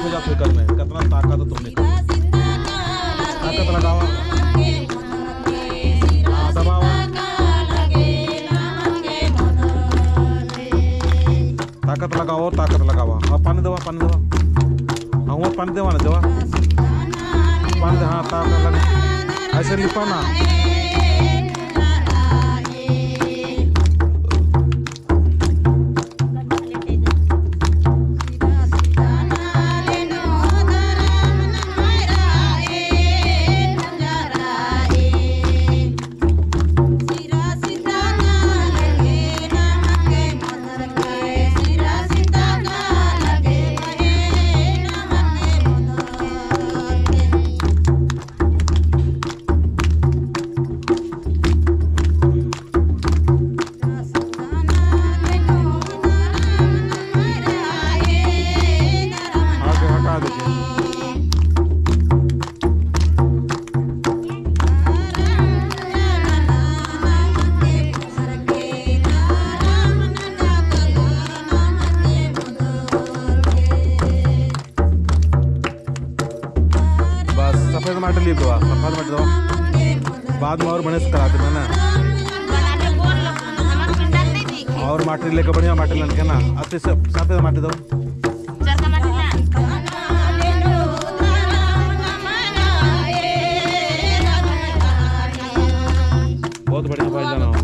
हो जाते कर में कितना ताकत है तुमने, ताकत लगावा, दबावा, ताकत लगाओ, ताकत लगावा। हाँ पानी दवा, पानी दवा, हाँ वो पानी देवा ना, देवा पानी दे। हाँ ताकत लगा, ऐसे लिपा ना। सफेद माटी लिप दवा, सफेद माटी दवा, बाद में और बने से कराते ना, और माटी लेकर बढ़िया माटी लन के ना, अति सफेद माटी दो। बहुत बढ़िया भाई जाना।